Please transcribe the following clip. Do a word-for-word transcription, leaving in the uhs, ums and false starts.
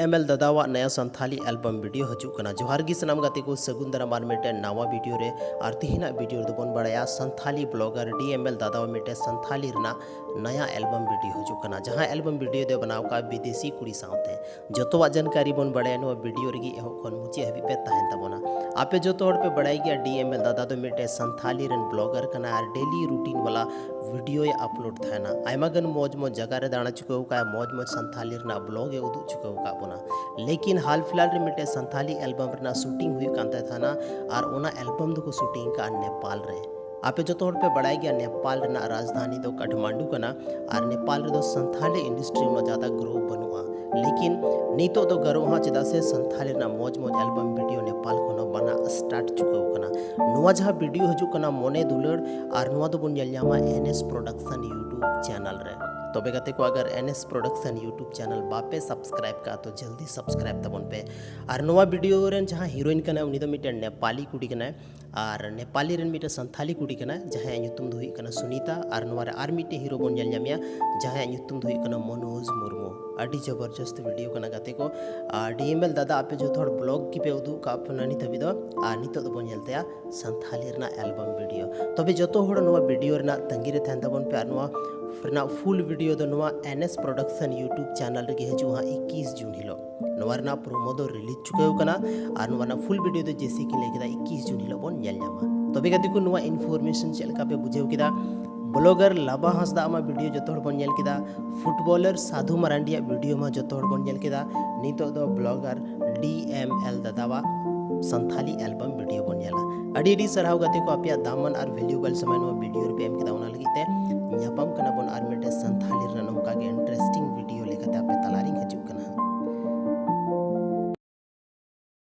M L ᱫᱟᱫᱟᱣᱟᱜ ᱱᱟᱭᱟ Santali ᱟᱞᱵᱟᱢ video ᱦᱤᱡᱩᱜ ᱠᱟᱱᱟ᱾ ᱡᱚᱦᱟᱨ ᱜᱮ ᱥᱟᱱᱟᱢ ᱜᱟᱛᱮ ᱠᱚ, ᱥᱟᱹᱜᱩᱱ ᱫᱟᱨᱟᱢ ᱟᱨ ᱢᱤᱫᱴᱮᱱ ᱱᱟᱣᱟ ᱵᱷᱤᱰᱤᱭᱳ ᱨᱮ᱾ ᱟᱨ ᱛᱮᱦᱮᱧᱟᱜ ᱵᱷᱤᱰᱤᱭᱳ ᱨᱮᱫᱚ ᱵᱚᱱ ᱵᱟᱲᱟᱭᱟ ᱥᱟᱱᱛᱷᱟᱞᱤ ᱵᱞᱚᱜᱟᱨ ᱰᱤ ᱮᱢ ᱮᱞ ᱫᱟᱫᱟᱣᱟᱜ ᱢᱤᱫᱴᱮᱱ ᱥᱟᱱᱛᱷᱟᱞᱤ ᱨᱮᱱᱟᱜ ᱱᱟᱭᱟ ᱟᱞᱵᱟᱢ ᱵᱷᱤᱰᱤᱭᱳ ᱦᱤᱡᱩᱜ ᱠᱟᱱᱟ, ᱡᱟᱦᱟᱸ ᱟᱞᱵᱟᱢ ᱵᱷᱤᱰᱤᱭᱳ ᱫᱚᱭ ᱵᱮᱱᱟᱣ ᱠᱟᱜᱼᱟ ᱵᱤᱫᱮᱥᱤ ᱠᱩᱲᱤ ᱥᱟᱶᱛᱮ᱾ ᱡᱚᱛᱚᱣᱟᱜ ᱡᱟᱱᱠᱟᱨᱤ ᱵᱚᱱ ᱵᱟᱲᱟᱭᱟ ᱱᱚᱣᱟ ᱵᱷᱤᱰᱤᱭᱳ ᱨᱮᱜᱮ, ᱮᱦᱚᱵ ᱠᱷᱚᱱ ᱢᱩᱪᱟᱹᱫ ᱦᱟᱹᱵᱤᱡ ᱯᱮ ᱛᱟᱦᱮᱱ ᱛᱟᱵᱚᱱᱟ᱾ ᱟᱯᱮ ᱡᱚᱛᱚ ᱦᱚᱲ ᱯᱮ ᱵᱟᱲᱟᱭ ᱜᱮᱭᱟ ᱰᱤ ᱮᱢ ᱮᱞ ᱫᱟᱫᱟ ᱫᱚ ᱢᱤᱫᱴᱮᱱ ᱥᱟᱱᱛᱷᱟᱞᱤ ᱨᱮᱱ ᱵᱞᱚᱜᱟᱨ ᱠᱟᱱᱟᱭ ᱟᱨ ᱰᱮᱞᱤ ᱨᱩᱴᱤᱱ ᱣᱟᱞᱟ ᱵᱷᱤᱰᱤᱭᱳᱭ ᱟᱯᱞᱳᱰ ᱛᱟᱦᱮᱱᱟ᱾ ᱟᱭᱢᱟ ᱜᱟᱱ ᱢᱚᱡᱽ ᱢᱚᱡᱽ ᱡᱟᱭᱜᱟ ᱨᱮ ᱫᱟᱬᱟ ᱪᱩᱠᱟᱹᱣ ᱠᱟᱜᱼᱟᱭ, ᱢᱚᱡᱽ ᱢᱚᱡᱽ ᱥᱟᱱᱛᱷᱟᱞᱤ ᱨᱮᱱᱟᱜ ᱵᱞᱚᱜ ᱮ ᱩᱫᱩᱜ ᱪᱩᱠᱟᱹᱣ ᱟᱠᱟᱫ ᱵᱚᱱᱟ᱾ ᱞᱮᱠᱤᱱ ᱦᱟᱞ ᱯᱷᱤᱞᱦᱟᱞ ᱨᱮ ᱢᱤᱫᱴᱮᱱ ᱥᱟᱱᱛᱷᱟᱞᱤ ᱟᱞᱵᱟᱢ ᱨᱮᱱᱟᱜ ᱥᱩᱴᱤᱝ ᱦᱩᱭᱩᱜ ᱠᱟᱱ ᱛᱟᱦᱮᱸ ᱛᱟᱦᱮᱱᱟ ᱟᱨ ᱚᱱᱟ ᱟᱞᱵᱟᱢ ᱫᱚᱠᱚ ᱥᱩᱴᱤᱝ ᱠᱟᱜᱼᱟ ᱱᱮᱯᱟᱞ ᱨᱮ᱾ ᱟᱯᱮ ᱡᱚᱛᱚ ᱦᱚᱲ ᱯᱮ ᱵᱟᱲᱟᱭ ᱜᱮᱭᱟ ᱱᱮᱯᱟᱞ ᱨᱮᱱᱟᱜ ᱨᱟᱡᱽᱫᱷᱟᱱᱤ ᱫᱚ ᱠᱟᱴᱷᱢᱟᱱᱰᱩ ᱠᱟᱱᱟ ᱟᱨ ᱱᱮᱯᱟᱞ ᱨᱮᱫᱚ ᱥᱟᱱᱛᱷᱟᱞᱤ ᱤᱱᱰᱟᱥᱴᱨᱤ ᱩᱱᱟᱹᱜ ᱡᱟᱫᱟ ᱜᱨᱳ ᱵᱟᱹᱱᱩᱜᱼᱟ᱾ ᱞᱮᱠᱤᱱ ᱱᱤᱛᱚᱜ ᱫᱚ ᱜᱨᱳ ᱦᱚᱸ, ᱪᱮᱫᱟᱜ ᱥᱮ ᱥᱟᱱᱛᱷᱟᱞᱤ ᱨᱮᱱᱟᱜ ᱢᱚᱡᱽ ᱢᱚᱡᱽ ᱟᱞᱵᱟᱢ ᱵᱷᱤᱰᱤᱭᱳ ᱱᱮᱯᱟᱞ ᱠᱷᱚᱱ ᱦᱚᱸ ᱵᱟᱱᱟ ᱥᱴᱟᱨᱴ ᱪᱩᱠᱟᱹᱣ ᱠᱟᱱᱟ᱾ ᱱᱚᱣᱟ ᱡᱟᱦᱟᱸ ᱵᱷᱤᱰᱤᱭᱳ ᱦᱤᱡᱩᱜ ᱠᱟᱱᱟ ᱢᱚᱱᱮ ᱫᱩᱞᱟᱹᱲ, ᱟᱨ ᱱᱚᱣᱟ ᱫᱚᱵᱚᱱ ᱧᱮᱞ ᱧᱟᱢᱟ N S production YouTube channel ᱨᱮ᱾ ᱛᱚᱵᱮ ᱜᱟᱛᱮ ᱠᱚ, ᱟᱜᱟᱨ N S production YouTube channel ᱵᱟᱯᱮ ᱥᱟᱵᱥᱠᱨᱟᱭᱤᱵ ᱠᱟᱜᱼᱟ ᱛᱚ ᱡᱚᱞᱫᱤ ᱥᱟᱵᱥᱠᱨᱟᱭᱤᱵ ᱛᱟᱵᱚᱱ ᱯᱮ᱾ ᱟᱨ ᱱᱚᱣᱟ ᱵᱷᱤᱰᱤᱭᱳ ᱨᱮᱱ ᱡᱟᱦᱟᱸ ᱦᱤᱨᱳᱭᱤᱱ ᱠᱟᱱᱟᱭ ᱩᱱᱤ ᱫᱚ ᱢᱤᱫᱴᱮᱱ ᱱᱮᱯᱟᱞᱤ ᱠᱩᱲᱤ ᱠᱟᱱᱟᱭ, ᱟᱨ ᱱᱮᱯᱟᱞᱤ ᱨᱮᱱ ᱢᱤᱫᱴᱮᱱ ᱥᱟᱱᱛᱷᱟᱞᱤ ᱠᱩᱲᱤ ᱠᱟᱱᱟᱭ ᱡᱟᱦᱟᱸᱭᱟᱜ ᱧᱩᱛᱩᱢ ᱫᱚ ᱦᱩᱭᱩᱜ ᱠᱟᱱᱟ ᱥᱩᱱᱤᱛᱟ᱾ ᱟᱨ ᱱᱚᱣᱟ ᱨᱮ ᱟᱨ ᱢᱤᱫᱴᱮᱱ ᱦᱤᱨᱳ ᱵᱚᱱ ᱧᱮᱞ ᱧᱟᱢᱮᱭᱟ ᱡᱟᱦᱟᱸᱭᱟᱜ ᱧᱩᱛᱩᱢ ᱫᱚ ᱦᱩᱭᱩᱜ ᱠᱟᱱᱟ ᱢᱚᱱᱳᱡᱽ ᱢᱩᱨᱢᱩ᱾ ᱟᱹᱰᱤ ᱡᱚᱵᱚᱨᱡᱚᱥᱛ ᱵᱷᱤᱰᱤᱭᱳ ᱠᱟᱱᱟ ᱜᱟᱛᱮ ᱠᱚ᱾ ᱟᱨ ᱰᱤ ᱮᱢ ᱮᱞ ᱫᱟᱫᱟ ᱟᱯᱮ ᱡᱚᱛᱚ ᱦᱚᱲ ᱵᱞᱚᱜ ᱜᱮᱯᱮ ᱩᱫᱩᱜ ᱠᱟᱜ ᱵᱚᱱᱟ ᱱᱤᱛ ᱦᱟᱹᱵᱤᱡ ᱫᱚ, ᱟᱨ ᱱᱤᱛᱚᱜ ᱫᱚᱵᱚᱱ ᱧᱮᱞ ᱛᱟᱭᱟ ᱥᱟᱱᱛᱷᱟᱞᱤ ᱨᱮᱱᱟᱜ ᱟᱞᱵᱟᱢ ᱵᱷᱤᱰᱤᱭᱳ᱾ ᱛᱚᱵᱮ ᱡᱚᱛᱚ ᱦᱚᱲ ᱱᱚᱣᱟ ᱵᱷᱤᱰᱤᱭᱳ ᱨᱮᱱᱟᱜ ᱛᱟᱺᱜᱤ ᱨᱮ ᱛᱟᱦᱮᱱ ᱛᱟᱵᱚᱱ ᱯᱮ᱾ ᱟᱨ ᱱᱚᱣᱟ ᱨᱮᱱᱟᱜ ᱯᱷᱩᱞ ᱵᱷᱤᱰᱤᱭᱳ ᱫᱚ ᱱᱚᱣᱟ N S production YouTube channel ᱨᱮᱜᱮ ᱦᱤᱡᱩᱜᱼᱟ ᱦᱟᱸᱜ ᱤᱠᱤᱥ ᱡᱩᱱ ᱦᱤᱞᱳᱜ᱾ ᱱᱚᱣᱟ ᱨᱮᱱᱟᱜ ᱯᱨᱳᱢᱳ ᱫᱚ ᱨᱤᱞᱤᱡᱽ ᱪᱩᱠᱟᱹᱣ ᱠᱟᱱᱟ ᱟᱨ ᱱᱚᱣᱟ ᱨᱮᱱᱟᱜ ᱯᱷᱩᱞ ᱵᱷᱤᱰᱤᱭᱳ ᱫᱚ ᱡᱮᱥᱮ ᱠᱤ ᱞᱟᱹᱭ ᱠᱮᱫᱟ ᱤᱠᱤᱥ ᱡᱩᱱ ᱦᱤᱞᱳᱜ ᱵᱚᱱ ᱧᱮᱞ ᱧᱟᱢᱟ᱾ ᱛᱚᱵᱮ ᱜᱟᱛᱮ ᱠᱚ, ᱱᱚᱣᱟ ᱤᱱᱯᱷᱚᱨᱢᱮᱥᱚᱱ ᱪᱮᱫ ᱞᱮᱠᱟ ᱯᱮ ᱵᱩᱡᱷᱟᱹᱣ ᱠᱮᱫᱟ? ᱵᱞᱚᱜᱟᱨ ᱞᱟᱵᱟ ᱦᱟᱸᱥᱫᱟ ᱟᱢᱟᱜ ᱵᱷᱤᱰᱤᱭᱳ ᱡᱚᱛᱚ ᱦᱚᱲ ᱵᱚᱱ ᱧᱮᱞ ᱠᱮᱫᱟ, ᱯᱷᱩᱴᱵᱚᱞᱟᱨ ᱥᱟᱫᱷᱩ ᱢᱟᱨᱟᱱᱰᱤᱭᱟᱜ ᱵᱷᱤᱰᱤᱭᱳ ᱢᱟ ᱡᱚᱛᱚ ᱦᱚᱲ ᱵᱚᱱ ᱧᱮᱞ ᱠᱮᱫᱟ᱾ ᱱᱤᱛᱚᱜ ᱫᱚ ᱵᱞᱚᱜᱟᱨ ᱰᱤ ᱮᱢ ᱮᱞ ᱫᱟᱫᱟᱣᱟᱜ ᱥᱟᱱᱛᱷᱟᱞᱤ ᱟᱞᱵᱟᱢ ᱵᱷᱤᱰᱤᱭᱳ ᱵᱚᱱ ᱧᱮᱞᱟ᱾ ᱟᱹᱰᱤ ᱟᱹᱰᱤ ᱥᱟᱨᱦᱟᱣ ᱜᱟᱛᱮ ᱠᱚ, ᱟᱯᱮᱭᱟᱜ ᱫᱟᱢᱟᱱ ᱟᱨ ᱵᱷᱮᱞᱩᱭᱮᱵᱚᱞ ᱥᱚᱢᱚᱭ ᱱᱚᱣᱟ ᱵᱷᱤᱰᱤᱭᱳ ᱨᱮᱯᱮ ᱮᱢ ᱠᱮᱫᱟ, ᱚᱱᱟ ᱞᱟᱹᱜᱤᱫ ᱛᱮ᱾ ᱧᱟᱯᱟᱢ ᱠᱟᱱᱟ ᱵᱚᱱ ᱟᱨ ᱢᱤᱫᱴᱮᱱ ᱥᱟᱱᱛᱷᱟᱞᱤ ᱨᱮᱱᱟᱜ